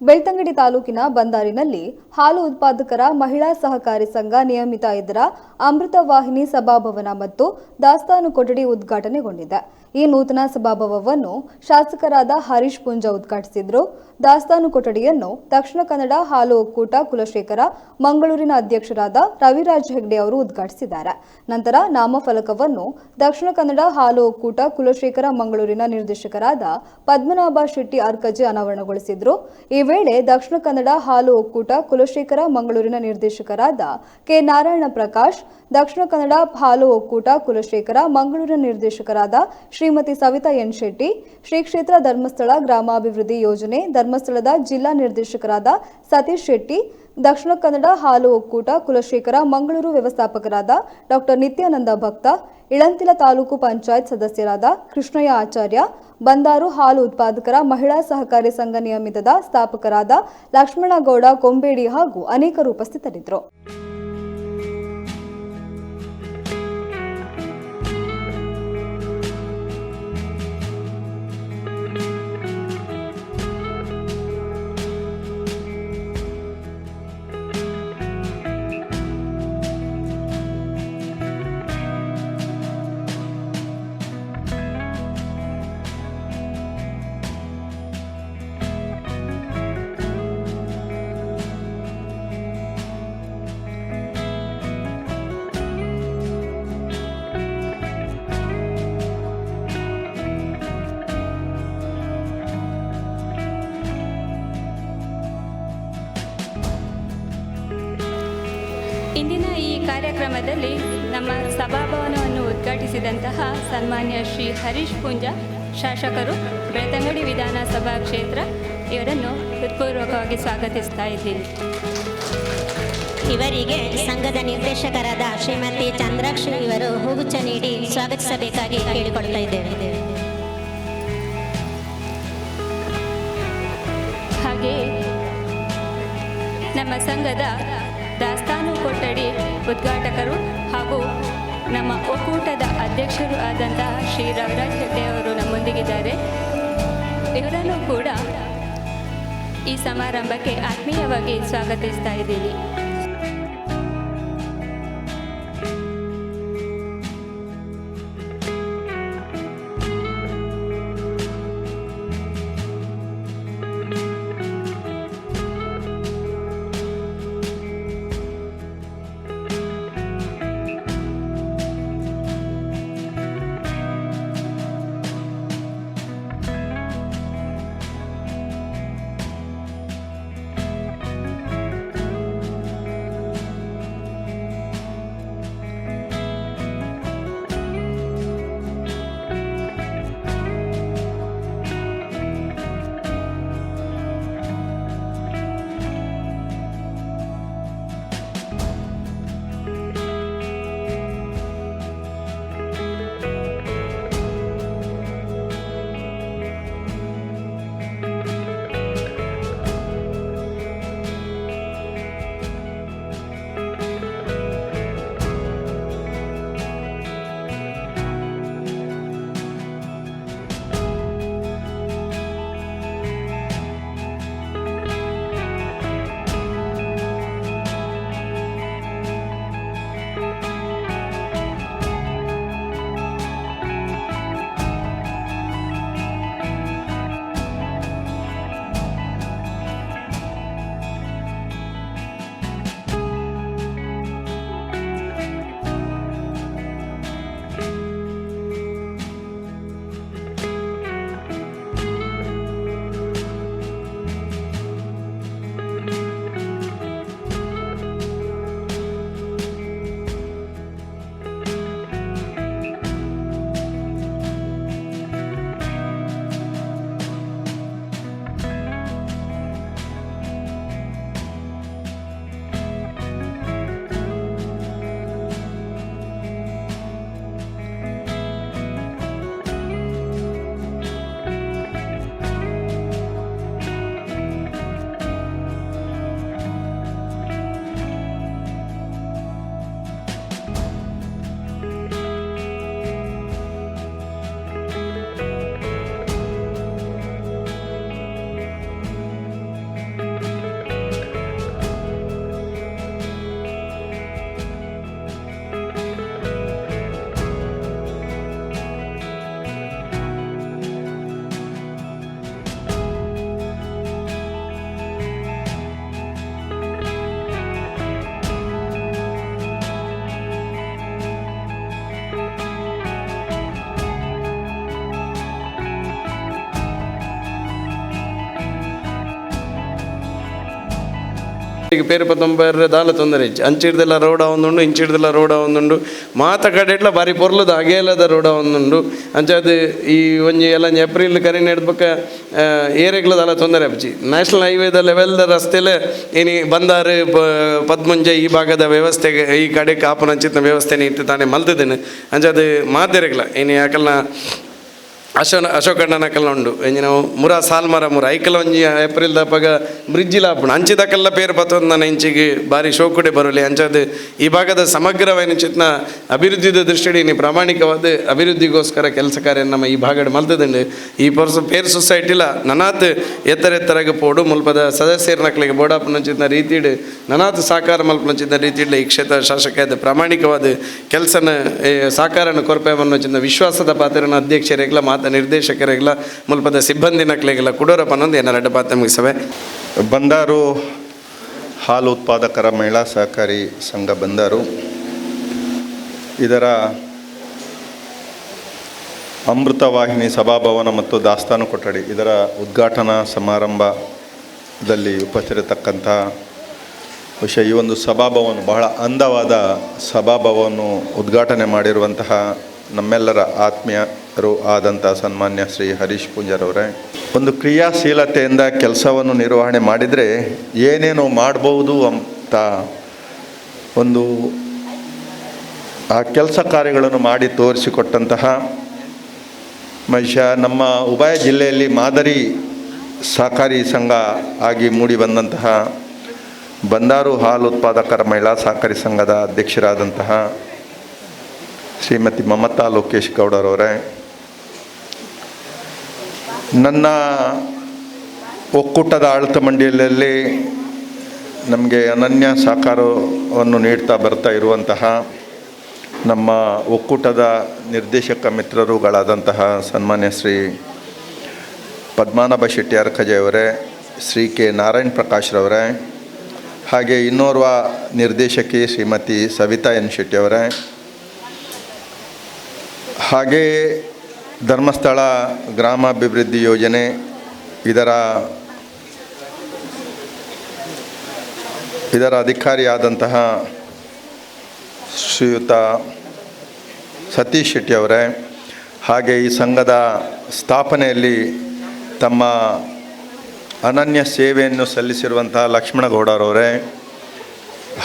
ಬೆಳ್ತಂಗಡಿ ತಾಲೂಕಿನ ಬಂದಾರಿನಲ್ಲಿ ಹಾಲು ಉತ್ಪಾದಕರ ಮಹಿಳಾ ಸಹಕಾರಿ ಸಂಘ ನಿಯಮಿತ ಇದರ ಅಮೃತ ವಾಹಿನಿ ಸಭಾಭವನ ಮತ್ತು ದಾಸ್ತಾನು ಕೊಠಡಿ ಉದ್ಘಾಟನೆಗೊಂಡಿದೆ. ಈ ನೂತನ ಸಭಾಭವನವನ್ನು ಶಾಸಕರಾದ ಹರೀಶ್ ಪೂಂಜಾ ಉದ್ಘಾಟಿಸಿದರು. ದಾಸ್ತಾನು ಕೊಠಡಿಯನ್ನು ದಕ್ಷಿಣ ಕನ್ನಡ ಹಾಲು ಒಕ್ಕೂಟ ಕುಲಶೇಖರ ಮಂಗಳೂರಿನ ಅಧ್ಯಕ್ಷರಾದ ರವಿರಾಜ್ ಹೆಗ್ಡೆ ಅವರು ಉದ್ಘಾಟಿಸಿದ್ದಾರೆ. ನಂತರ ನಾಮಫಲಕವನ್ನು ದಕ್ಷಿಣ ಕನ್ನಡ ಹಾಲು ಒಕ್ಕೂಟ ಕುಲಶೇಖರ ಮಂಗಳೂರಿನ ನಿರ್ದೇಶಕರಾದ ಪದ್ಮನಾಭ ಶೆಟ್ಟಿ ಅರ್ಕಜೆ ಅನಾವರಣಗೊಳಿಸಿದರು. ಈ ವೇಳೆ ದಕ್ಷಿಣ ಕನ್ನಡ ಹಾಲು ಒಕ್ಕೂಟ ಕುಲಶೇಖರ ಮಂಗಳೂರಿನ ನಿರ್ದೇಶಕರಾದ ಕೆ ನಾರಾಯಣ ಪ್ರಕಾಶ್, ದಕ್ಷಿಣ ಕನ್ನಡ ಹಾಲು ಒಕ್ಕೂಟ ಕುಲಶೇಖರ ಮಂಗಳೂರಿನ ನಿರ್ದೇಶಕರಾದ ಶ್ರೀಮತಿ ಸವಿತಾ ಎನ್ ಶೆಟ್ಟಿ, ಶ್ರೀ ಕ್ಷೇತ್ರ ಧರ್ಮಸ್ಥಳ ಗ್ರಾಮಾಭಿವೃದ್ಧಿ ಯೋಜನೆ ಧರ್ಮಸ್ಥಳದ ಜಿಲ್ಲಾ ನಿರ್ದೇಶಕರಾದ ಸತೀಶ್ ಶೆಟ್ಟಿ, ದಕ್ಷಿಣ ಕನ್ನಡ ಹಾಲು ಒಕ್ಕೂಟ ಕುಲಶೇಖರ ಮಂಗಳೂರು ವ್ಯವಸ್ಥಾಪಕರಾದ ಡಾಕ್ಟರ್ ನಿತ್ಯಾನಂದ ಭಕ್ತ, ಇಳಂತಿಲ ತಾಲೂಕು ಪಂಚಾಯತ್ ಸದಸ್ಯರಾದ ಕೃಷ್ಣಯ್ಯ ಆಚಾರ್ಯ, ಬಂದಾರು ಹಾಲು ಉತ್ಪಾದಕರ ಮಹಿಳಾ ಸಹಕಾರಿ ಸಂಘ ನಿಯಮಿತದ ಸ್ಥಾಪಕರಾದ ಲಕ್ಷ್ಮಣಗೌಡ ಕೊಂಬೇಡಿ ಹಾಗೂ ಅನೇಕರು ಉಪಸ್ಥಿತರಿದ್ದರು. ಇಂದಿನ ಈ ಕಾರ್ಯಕ್ರಮದಲ್ಲಿ ನಮ್ಮ ಸಭಾಭವನವನ್ನು ಉದ್ಘಾಟಿಸಿದಂತಹ ಸನ್ಮಾನ್ಯ ಶ್ರೀ ಹರೀಶ್ ಪೂಂಜಾ ಶಾಸಕರು, ಬೆಳ್ತಂಗಡಿ ವಿಧಾನಸಭಾ ಕ್ಷೇತ್ರ, ಇವರನ್ನು ಹೃತ್ಪೂರ್ವಕವಾಗಿ ಸ್ವಾಗತಿಸ್ತಾ ಇದ್ದೀನಿ. ಇವರಿಗೆ ಸಂಘದ ನಿರ್ದೇಶಕರಾದ ಶ್ರೀಮತಿ ಚಂದ್ರಾಕ್ಷಿ ಇವರು ಹೂಗುಚ್ಛ ನೀಡಿ ಸ್ವಾಗತಿಸಬೇಕಾಗಿ ಕೇಳಿಕೊಳ್ತಾ ಇದ್ದೇವೆ. ಹಾಗೆಯೇ ನಮ್ಮ ಸಂಘದ ದಾಸ್ತಾನು ಕೊಠಡಿ ಉದ್ಘಾಟಕರು ಹಾಗೂ ನಮ್ಮ ಒಕ್ಕೂಟದ ಅಧ್ಯಕ್ಷರು ಆದಂತಹ ಶ್ರೀ ರವಿರಾಜ್ ಹೆಗ್ಡೆ ಅವರು ನಮ್ಮೊಂದಿಗಿದ್ದಾರೆ. ಇವರನ್ನು ಕೂಡ ಈ ಸಮಾರಂಭಕ್ಕೆ ಆತ್ಮೀಯವಾಗಿ ಸ್ವಾಗತಿಸ್ತಾ ಇದ್ದೀನಿ. ಈಗ ಪೇರು ಪತ್ತೊಂಬರ ದಾಲ ತೊಂದರೆ ಇಜ್ಜಿ. ಅಂಚಿಡ್ದೆಲ್ಲ ರೋಡ ಒಂದುಂಡು, ಇಂಚಿಡ್ದೆಲ್ಲ ರೋಡ ಒಂದುಂಡು, ಮಾತ ಕಡೆಟ್ಲ ಬಾರಿ ಪೊರ್ಲುದ ಅಗೇಲದ ರೋಡ ಒಂದುಂಡು. ಅಂಚಾದ್ ಈ ಒಂಜಿ ಎಲ್ಲ ಒಂಜಿ ಏಪ್ರಿಲ್ ಕರಿನ ಬೊಕ್ಕ ಏರೆಗ್ಲ ದಾಲ ತೊಂದರೆ ಆಪುಜಿ. ನ್ಯಾಷನಲ್ ಹೈವೇದ ಲೆವೆಲ್ದ ರಸ್ತೆಲೆ ಇನಿ ಬಂದಾರು ಪದ್ಮುಂಜೆ ಈ ಭಾಗದ ವ್ಯವಸ್ಥೆಗೆ ಈ ಕಡೆ ಕಾಪುನಂಚಿತ್ನ ವ್ಯವಸ್ಥೆನೆ ಇತ್ತು ತಾನೇ ಮಲ್ತದೇನು. ಅಂಚಾದ್ ಮಾತೆರೆಗ್ಲ ಇನಿ ಅಕಲ್ನ ಅಶೋಕಣ್ಣನಕಲ್ನ ಉಂಡು ಎಂಜಿನ ಮುರ ಸಾಲ್ಮರ ಮುರ ಐಕಲ ಒಂಜಿ ಏಪ್ರಿಲ್ ದಪಗ ಬ್ರಿಡ್ಜ್ ಲಾಪುಂಡು. ಅಂಚಿದಕಲ್ಲ ಪೇರು ಪತ್ತೊಂದು ಇಂಚಿಗೆ ಬಾರಿ ಶೋಕುಡೆ ಬರಲಿ. ಅಂಚಾದ್ ಈ ಭಾಗದ ಸಮಗ್ರವಾಯಿನ ಚಿತ್ನ ಅಭಿವೃದ್ಧಿದ ದೃಷ್ಟಿಡ್ ಇನಿ ಪ್ರಾಮಾಣಿಕವಾದ ಅಭಿವೃದ್ಧಿಗೋಸ್ಕರ ಕೆಲಸ ಕಾರ್ಯ ನಮ್ಮ ಈ ಭಾಗಡ್ ಮಲ್ತದುಂಡು. ಈ ಪೊರ್ಸು ಪೇರ್ ಸೊಸೈಟಿಲ ನನಾತ್ ಎತ್ತರ ಎತ್ತರಗ್ ಪೋಡು ಮುಲ್ಪದ ಸದಸ್ಯರ್ನಕ್ಲೆಗ್ ಬೋಡಾಪುನಂಚಿತ್ನ ರೀತಿಡ್ ನನಾತ್ ಸಾಕಾರ ಮಲ್ಪುನಂಚಿತ್ನ ರೀತಿಡ್ ಈ ಕ್ಷೇತ್ರ ಶಾಸಕ ಪ್ರಾಮಾಣಿಕವಾದ ಕೆಲಸನ ಸಾಕಾರನ ಕೊರ್ಪೆ ಅನ್ನೋಚಿನ ವಿಶ್ವಾಸದ ಪಾತ್ರನ ಅಧ್ಯಕ್ಷರಿಗ್ಲ ಮಾತ ನಿರ್ದೇಶಕರಿಗ್ಲ ಮುಲ್ಪದ ಸಿಬ್ಬಂದಿನಕ್ಲೆಗ್ಲ ಕುಡೋರ ಪನ್ನೊಂದು ಏನಾರ ಪಾತ್ರ ಮುಗಿಸವೆ. ಬಂದಾರು ಹಾಲು ಉತ್ಪಾದಕರ ಮಹಿಳಾ ಸಹಕಾರಿ ಸಂಘ ಬಂದಾರು ಇದರ ಅಮೃತವಾಹಿನಿ ಸಭಾಭವನ ಮತ್ತು ದಾಸ್ತಾನು ಕೊಠಡಿ ಇದರ ಉದ್ಘಾಟನಾ ಸಮಾರಂಭದಲ್ಲಿ ಉಪಸ್ಥಿರತಕ್ಕಂಥ, ಬಹುಶಃ ಈ ಒಂದು ಸಭಾಭವನ ಬಹಳ ಅಂದವಾದ ಸಭಾಭವನ ಉದ್ಘಾಟನೆ ಮಾಡಿರುವಂತಹ ನಮ್ಮೆಲ್ಲರ ಆತ್ಮೀಯರು ಆದಂಥ ಸನ್ಮಾನ್ಯ ಶ್ರೀ ಹರೀಶ್ ಪೂಂಜಾರವರೇ, ಒಂದು ಕ್ರಿಯಾಶೀಲತೆಯಿಂದ ಕೆಲಸವನ್ನು ನಿರ್ವಹಣೆ ಮಾಡಿದರೆ ಏನೇನು ಮಾಡ್ಬೋದು ಅಂತ ಒಂದು ಆ ಕೆಲಸ ಕಾರ್ಯಗಳನ್ನು ಮಾಡಿ ತೋರಿಸಿಕೊಟ್ಟಂತಹ ಬಹುಶಃ ನಮ್ಮ ಉಭಯ ಜಿಲ್ಲೆಯಲ್ಲಿ ಮಾದರಿ ಸಹಕಾರಿ ಸಂಘ ಆಗಿ ಮೂಡಿ ಬಂದಂತಹ ಬಂದಾರು ಹಾಲು ಉತ್ಪಾದಕರ ಮಹಿಳಾ ಸಹಕಾರಿ ಸಂಘದ ಅಧ್ಯಕ್ಷರಾದಂತಹ ಶ್ರೀಮತಿ ಮಮತಾ ಲೋಕೇಶ್ ಗೌಡರವರೇ, ನನ್ನ ಒಕ್ಕೂಟದ ಆಡಳಿತ ಮಂಡಳಿಯಲ್ಲಿ ನಮಗೆ ಅನನ್ಯ ಸಹಕಾರವನ್ನು ನೀಡ್ತಾ ಬರ್ತಾ ಇರುವಂತಹ ನಮ್ಮ ಒಕ್ಕೂಟದ ನಿರ್ದೇಶಕ ಮಿತ್ರರುಗಳಾದಂತಹ ಸನ್ಮಾನ್ಯ ಶ್ರೀ ಪದ್ಮನಾಭ ಶೆಟ್ಟಿ ಅರ್ಕಜೆಯವರೇ, ಶ್ರೀ ಕೆ ನಾರಾಯಣ್ ಪ್ರಕಾಶ್ರವರೇ, ಹಾಗೆ ಇನ್ನೋರ್ವ ನಿರ್ದೇಶಕಿ ಶ್ರೀಮತಿ ಸವಿತಾ ಎನ್ ಶೆಟ್ಟಿಯವರೇ, ಹಾಗೆಯೇ ಧರ್ಮಸ್ಥಳ ಗ್ರಾಮಾಭಿವೃದ್ಧಿ ಯೋಜನೆ ಇದರ ಇದರ ಅಧಿಕಾರಿಯಾದಂತಹ ಶ್ರೀಯುತ ಸತೀಶ್ ಶೆಟ್ಟಿಯವರೇ, ಹಾಗೆ ಈ ಸಂಘದ ಸ್ಥಾಪನೆಯಲ್ಲಿ ತಮ್ಮ ಅನನ್ಯ ಸೇವೆಯನ್ನು ಸಲ್ಲಿಸಿರುವಂತಹ ಲಕ್ಷ್ಮಣಗೌಡರವರೇ,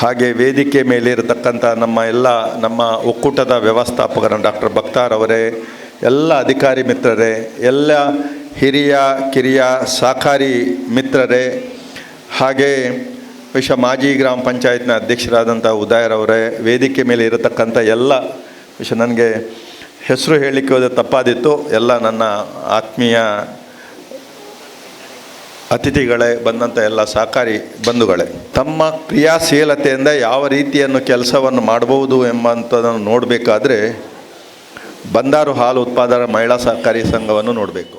ಹಾಗೆ ವೇದಿಕೆ ಮೇಲೆ ಇರತಕ್ಕಂಥ ನಮ್ಮ ಎಲ್ಲ ನಮ್ಮ ಒಕ್ಕೂಟದ ವ್ಯವಸ್ಥಾಪಕರ ಡಾಕ್ಟರ್ ಬಕ್ತಾರವರೇ, ಎಲ್ಲ ಅಧಿಕಾರಿ ಮಿತ್ರರೇ, ಎಲ್ಲ ಹಿರಿಯ ಕಿರಿಯ ಸಹಕಾರಿ ಮಿತ್ರರೇ, ಹಾಗೆ ವಿಶ್ವ ಮಾಜಿ ಗ್ರಾಮ ಪಂಚಾಯತ್ನ ಅಧ್ಯಕ್ಷರಾದಂಥ ಉದಯರವರೇ, ವೇದಿಕೆ ಮೇಲೆ ಇರತಕ್ಕಂಥ ಎಲ್ಲ ವಿಷಯ ನನಗೆ ಹೆಸರು ಹೇಳಲಿಕ್ಕೆ ಹೋದರೆ ತಪ್ಪಾದಿತ್ತು. ಎಲ್ಲ ನನ್ನ ಆತ್ಮೀಯ ಅತಿಥಿಗಳೇ, ಬಂದಂಥ ಎಲ್ಲ ಸಹಕಾರಿ ಬಂಧುಗಳೇ, ತಮ್ಮ ಕ್ರಿಯಾಶೀಲತೆಯಿಂದ ಯಾವ ರೀತಿಯನ್ನು ಕೆಲಸವನ್ನು ಮಾಡಬಹುದು ಎಂಬಂಥದ್ದನ್ನು ನೋಡಬೇಕಾದ್ರೆ ಬಂದಾರು ಹಾಲು ಉತ್ಪಾದನಾ ಮಹಿಳಾ ಸಹಕಾರಿ ಸಂಘವನ್ನು ನೋಡಬೇಕು.